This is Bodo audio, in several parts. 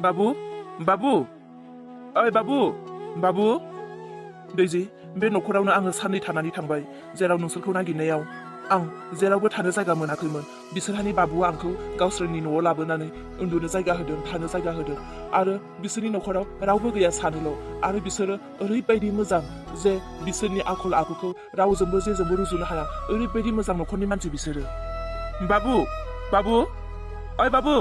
बाबू बाबू ओइ बाबू बाबू दैजि बे नखरावनो आङो साननै थानानै थांबाय जेराव नोंसोरखौ नागिरनायाव आं जेरावबो थानो जायगा मोनाखैमोन बिसोरहानि बाबुआ आंखौ गावसोरनि न'आव लाबोनानै उन्दुनो जायगा होदों थानो जायगा होदों आरो बिसोरनि नखराव रावबो गैया सानोल' आरो बिसोरो ओरैबायदि मोजां जे बिसोरनि आखल आखुखौ रावजोंबो जेजोंबो रुजुनो हाया ओरैबायदि मोजां नखरनि मानसि बिसोरो बाबू बाबू ओइ बाबू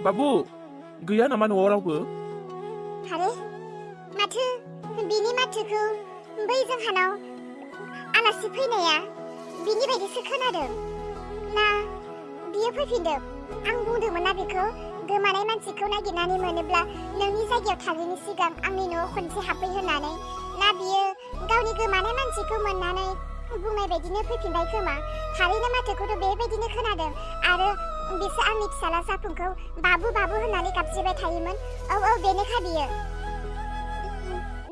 बाबू गैया नामा न'आव रावबो आरे माथो बिनि माथोखौ बै जोंहानाव आलासि फैनाया बिनि बायदिसो खोनादों ना बियो फैफिनदों आं बुंदोंमोन ना बेखौ गोमानाय मानसिखौ नागिरनानै मोनोब्ला नोंनि जायगायाव थाङैनि सिगां आंनि न'आव खनसे हाबफै होननानै ना बियो गावनि गोमानाय मानसिखौ मोननानै बुंनाय बायदिनो फैफिनबाय खोमा थारैनो माथोखौथ' बेबायदिनो खोनादों आरो बिसोर आंनि फिसाला जाफुंखौ बाबु बाबु होननानै गाबज्रिबाय थायोमोन औ बेनोखा बियो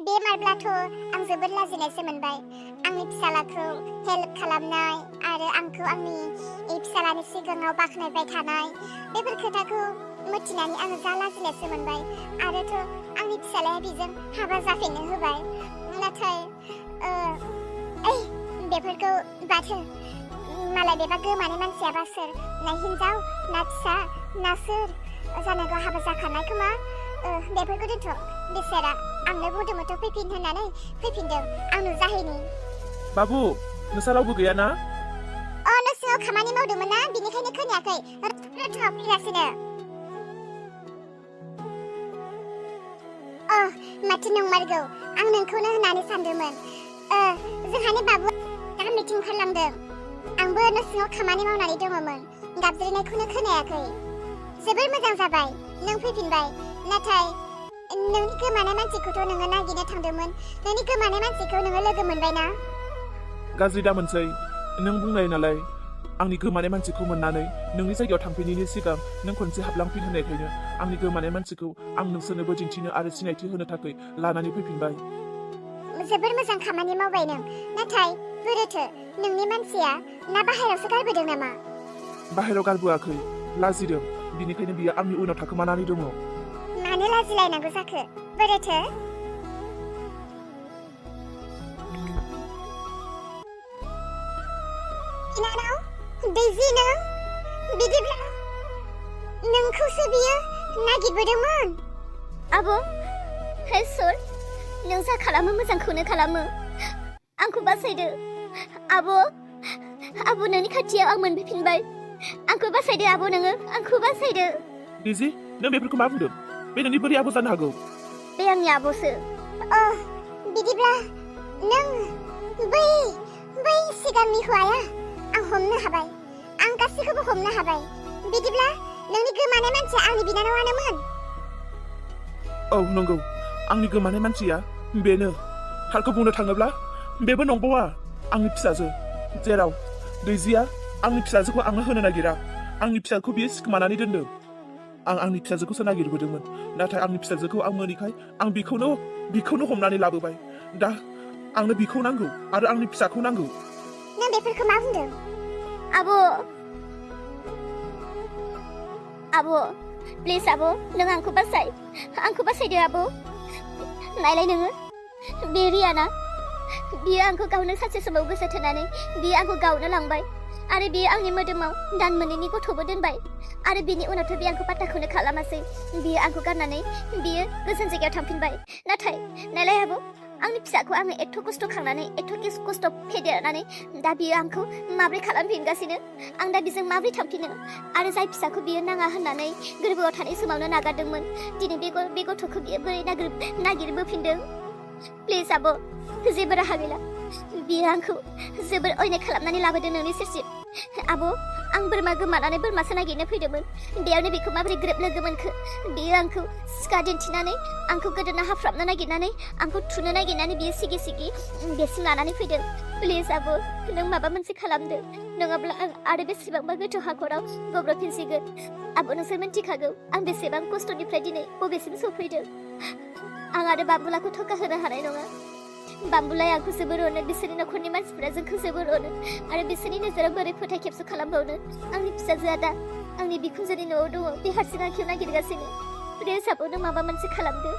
बेमारब्लाथ' आं जोबोद लाजिनायसो मोनबाय आंनि फिसालाखौ हेल्प खालामनाय आरो आंखौ आंनि फिसालानि सिगाङाव बाख्नायबाय थानाय बेफोर खोथाखौ मिथिनानै आङो जा लाजिनायसो मोनबाय आरोथ' आंनि फिसालाया बेजों हाबा जाफिननो होबाय नाथाय बेफोरखौ बाथो मालाय बेबा गोमानाय मानसियाबा सोर ना हिनजाव ना फिसा ना सोर जानांगौ हाबा जाखानाय खोमा बेफोरखौ दोनथ' बिसोरा आंनो बुंदोंमोनथ' फैफिन होननानै फैफिनदों आं नुजाहैनि बाबू नोंसा रावबो गैया ना न' सिङाव खामानि मावदोंमोन ना बिनिखायनो खोनायाखै फैगासिनो माथो नंमारगौ आं नोंखौनो होननानै सानदोंमोन जोंहानि बाबुआ दा मिटिं खालामदों आंबो न' सिङाव खामानि मावनानै दङमोन गाबज्रिनायखौनो खोनायाखै जोबोर मोजां जाबाय नों फैफिनबाय नाथाय नोंनि गोमानाय मानसिखौथ' नोङो नागिरनो थांदोंमोन नोंनि गोमानाय मानसिखौ नोङो लोगो मोनबाय ना गाज्रि दामोनसै नों बुंनाय नालाय आंनि गोमानाय मानसिखौ मोननानै नोंनि जायगायाव थांफैनायनि सिगां नों खनसे हाबलांफिन होननायखायनो आंनि गोमानाय मानसिखौ आं नोंसोरनोबो दिन्थिनो आरो सिनायथि होनो थाखाय लानानै फैफिनबाय जोबोर मोजां खामानि मावबाय नों नाथाय बोरोथो नोंनि मानसिया ना बाहेरावसो गारबोदों नामा बाहेराव गारबोआखै लाजिदों बिनिखायनो बियो आंनि उनाव थाखोमानानै दङ मानो लाजिलायनांगौ जाखो बोरोथो बिनानाव दैजि नों बिदिब्ला नोंखौसो बियो नागिरबोदोंमोन आब' हे सोर नों जा खालामो मोजांखौनो खालामो आंखौ बासायदो आब' नोंनि खाथियाव आं मोनफैफिनबाय आंखौ बासायदो आब' नोङो आंखौ बासायदो दैजि नों बेफोरखौ मा बुंदों बे नोंनि बोरै आब' जानो हागौ बे आंनि आब'सो बिदिब्ला नों बै सिगांनि हौवाया आं हमनो हाबाय आं गासैखौबो हमनो हाबाय बिदिब्ला नोंनि गोमानाय मानसिया आंनि बिनानावानोमोन औ नंगौ आंनि गोमानाय मानसिया बेनो थारखौ बुंनो थाङोब्ला बेबो नंबावा आंनि फिसाजो जेराव दैजिया आंनि फिसाजोखौ आंनो होनो नागिरा आंनि फिसाखौ बियो सिखोमानानै दोनदों आं आंनि फिसाजोखौसो नागिरबोदोंमोन नाथाय आंनि फिसाजोखौ आं मोनैखाय आं बिखौनो हमनानै लाबोबाय दा आंनो बिखौ नांगौ आरो आंनि फिसाखौ नांगौ नों बेफोरखौ मा बुंदों आब' प्लिज आब' नों आंखौ बासायदो आब' नायलाय नोङो बे रियाना बियो आंखौ गावनो सानसे समाव गोसो थोनानै बियो आंखौ गावनो लांबाय आरो बियो आंनि मोदोमाव दान मोननैनि गथ'बो दोनबाय आरो बिनि उनावथ' बियो आंखौ पात्ताखौनो खालामासै बियो आंखौ गारनानै बियो गोजान जायगायाव थांफिनबाय नाथाय नायलाय आब' आंनि फिसाखौ आङो एथ' खस्थ' खांनानै एथ' खस्थ' फेदेरनानै दा बियो आंखौ माब्रै खालामफिनगासिनो आं दा बिजों माब्रै थांफिनो आरो जाय फिसाखौ बियो नाङा होननानै गोरबोआव थानाय समावनो नागारदोंमोन दिनै बे गथ'खौ बियो बोरै नागिरबोफिनदों प्लिज आब' जेबो राहा गैला बियो आंखौ जोबोर अयनाय खालामनानै लाबोदों नोंनि सेरसिम आब' आं बोरमा गोमानानै बोरमासो नागिरनो फैदोंमोन बेयावनो बेखौ माबोरै ग्रोब लोगो मोनखो बियो आंखौ सिखा दिन्थिनानै आंखौ गोदोना हाफ्राबनो नागिरनानै आंखौ थुनो नागिरनानै बियो सिगि बेसिम लानानै फैदों प्लिज आब' नों माबा मोनसे खालामदो नङाब्ला आं आरो बेसेबांबा गोथौ हाखराव गब्र'फिनसिगोन आब' नोंसोर मिन्थिखागौ आं बेसेबां खस्थ'निफ्राय दिनै बबेसिम सफैदों आं आरो बाबुलाखौ थका होनो हानाय नङा बाम्बुलाय आंखौ जोबोर अनो बिसोरनि नखरनि मानसिफोरा जोंखौ जोबोर अनो आरो बिसोरनि नोजोराव बोरै फोथाय खेबस' खालामबावनो आंनि फिसाजोआ दा आंनि बिखुनजोनि न'आव दङ बे हारसिं आंखौ नागिरगासिनो प्लिज आब' नों माबा मोनसे खालामदो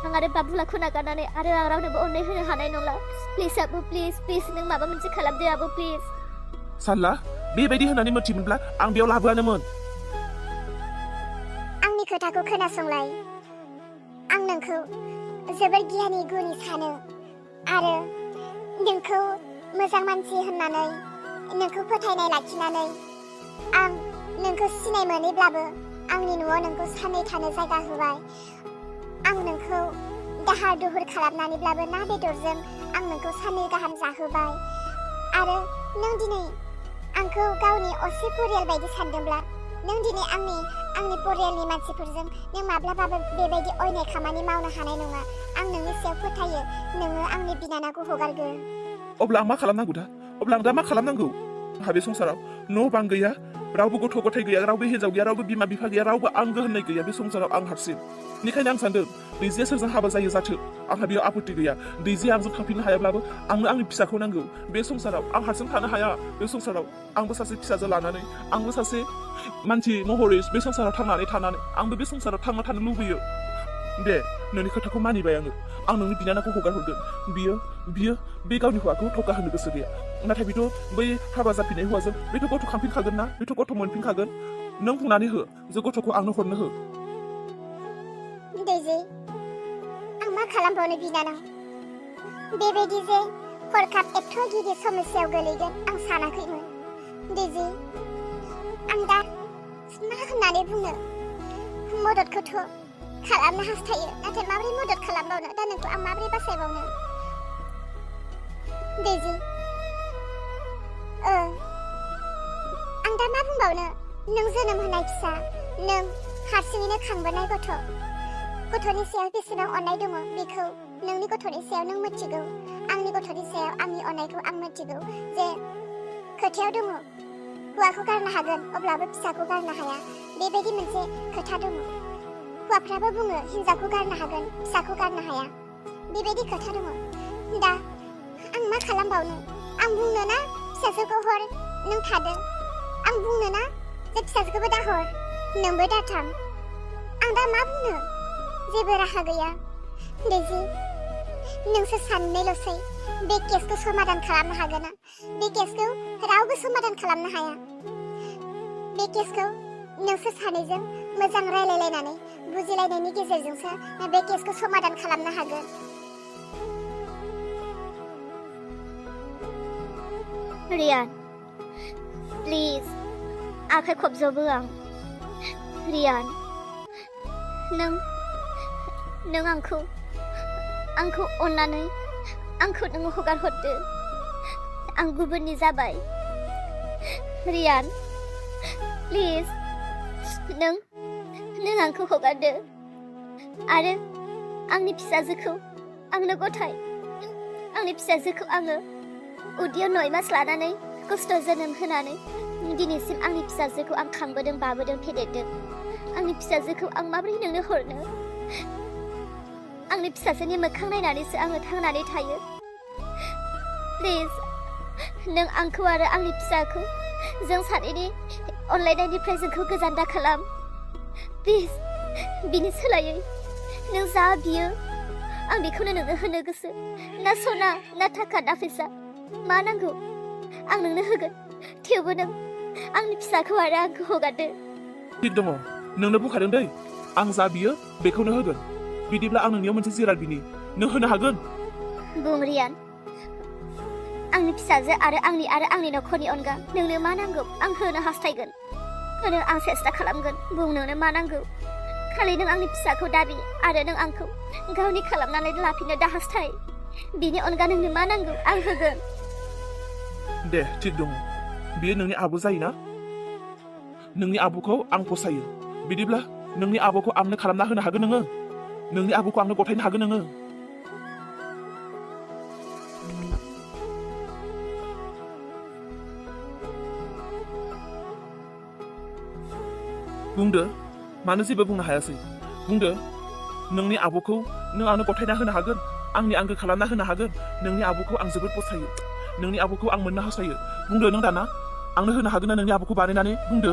आं आरो बाबुलाखौ नागारनानै आरो आं रावनोबो अननाय होनो हानाय नंला प्लिज आब' प्लिज नों माबा मोनसे खालामदो आब' प्लिज सानला बेबायदि होननानै मोनथिमोनब्ला आं बेयाव लाबोआनोमोन आंनि खोथाखौ खोनासंलाय आं नोंखौ जोबोर गियानि गुनि सानो आरो नोंखौ मोजां मानसि होननानै नोंखौ फोथायनाय लाखिनानै आं नोंखौ सिनाय मोनैब्लाबो आंनि न'आव नोंखौ साननै थानो जायगा होबाय आं नोंखौ दाहार दुहुर खालामनानैब्लाबो ना बेदरजों आं नोंखौ साननै गाहाम जाहोबाय आरो नों दिनै आंखौ गावनि असे परियाल बायदि सानदोंब्ला नों दिनै आंनि परियालनि मानसिफोरजों नों माब्लाबाबो बेबायदि अयनाय खामानि मावनो हानाय नङा आं नोंनि सायाव फोथायो नोङो आंनि बिनानावखौ हगारगोन अब्ला आं मा खालामनांगौ दा अब्ला आं दा मा खालामनांगौ आंहा बे संसाराव न' बां गैया रावबो गथ' गथाय गैया रावबो हिन्जाव गैया रावबो बिमा बिफा गैया रावबो आंगो होननाय गैया बे संसाराव आं हारसिं बेनिखायनो आं सानदों दैजिया सोरजों हाबा जायो जाथों आंहा बेयाव आपत्ति गैया दैजिया आंजों थांफिननो हायाब्लाबो आंनो आंनि फिसाखौ नांगौ बे संसाराव आं हारसिं थानो हाया बे संसाराव आंबो सासे फिसाजो लानानै आंबो सासे मानसि महरै बे संसाराव थांनानै आंबो बे संसाराव थांना थानो लुबैयो दे नोंनि खोथाखौ मानिबाय आं नोंनि बिनानावखौ हगार हरगोन बियो बे गावनि हौवाखौ थगा होनो गोसो गैया नाथाय बेथ' बै हाबा जाफिननाय हौवाजों बेथ' गथ' खांफिनखागोन ना बेथ' गथ' मोनफिनखागोन नों बुंनानै हो जे गथ'खौ आंनो हरनो हो दैजि आं मा खालामबावनो बिनानाव बेबायदि जे हरखाब एथ' गिदिर समस्यायाव गोलैगोन आं सानाखैमोन दैजि आं दा मा होननानै बुंनो मददखौथ' खालामनो हास्थायो नाथाय माबोरै मदद खालामबावनो दा नोंखौ आं माबोरै बासायबावनो दैजि आं दा मा बुंबावनो नों जोनोम होनाय फिसा नों हारसिङैनो खांबोनाय गथ'नि सायाव बेसेबां अननाय दङ बेखौ नोंनि गथ'नि सायाव नों मिथिगौ आंनि गथ'नि सायाव आंनि अननायखौ आं मिथिगौ जे खोथायाव दङ हौवाखौ गारनो हागोन अब्लाबो फिसाखौ गारनो हाया बेबायदि मोनसे खोथा दङ हौवाफ्राबो बुङो हिन्जावखौ गारनो हागोन फिसाखौ गारनो हाया बेबायदि खोथा दङ दा आं मा खालामबावनो आं बुंनो ना फिसाजोखौ हर नों थादो आं बुंनो ना जे फिसाजोखौबो दा हर नोंबो दाथां आं दा मा बुंनो जेबो राहा गैया दैजि नोंसो सानैल'सै बे केसखौ समाधान खालामनो हागोन ना बे केसखौ रावबो समाधान खालामनो हाया बे केसखौ नोंसो सानैजों मोजां रायलायलायनानै बुजिलायनायनि गेजेरजोंसो बे केसखौ समाधान खालामनो हागोन रियान प्लिज आखाइ खबजबो आं रियान नों आंखौ अननानै आंखौ नों हगार हरदो आं गुबुननि जाबाय रियान प्लिज नों आंखौ हगारदो आरो आंनि फिसाजोखौ आंनो गथाय आंनि फिसाजोखौ आङो उदैयाव 9 मास लानानै खस्थ' जोनोम होनानै दिनैसिम आंनि फिसाजोखौ आं खांबोदों बाबोदों फेदेरदों आंनि फिसाजोखौ आं माबोरै नोंनो हरनो आंनि फिसाजोनि मोखां नायनानैसो आङो थांनानै थायो प्लिज नों आंखौ आरो आंनि फिसाखौ जों सानैनि अनलायनायनिफ्राय जोंखौ गोजान दा खालाम प्लिज बिनि सोलायै नों जा बियो आं बेखौनो नोंनो होनो गोसो ना सना ना थाखा ना फैसा मा नांगौ आं नोंनो होगोन थेवबो नों आंनि फिसाखौ आरो आंखौ हगारदो थिग दङ नोंनो बुंखादों दै आं जा बियो बेखौनो होगोन बिदिब्ला आं नोंनियाव मोनसे जिराद बिनि नों होनो हागोन बुं रियान आंनि फिसाजो आरो आंनि नखरनि अनगा नोंनो मा नांगौ आं होनो हास्थायगोन होनो आं सेस्था खालामगोन बुं नोंनो मा नांगौ खालि नों आंनि फिसाखौ दाबि आरो नों आंखौ गावनि खालामनानै लाफिननो दा हास्थाय बिनि अनगा नोंनो मा नांगौ आं होगोन दे थिग दङ बेयो नोंनि आबु जायोना नोंनि आबुखौ आं फसायो बिदिब्ला नोंनि आबुखौ आंनो खालामना होनो हागोन नोङो नोंनि आबुखौ आंनो गथायनो हागोन नोङो बुंदो मानो जेबो बुंनो हायासै बुंदो नोंनि आबुखौ नों आंनो गथायना होनो हागोन आंनि आंगो खालामना होनो हागोन? नोंनि आब'खौ आं जोबोद फसायो। नोंनि आब'खौ आं मोननो हास्थायो। बुंदो नों दाना आंनो होनो हागोन ना नोंनि आब'खौ बानायनानै? बुंदो।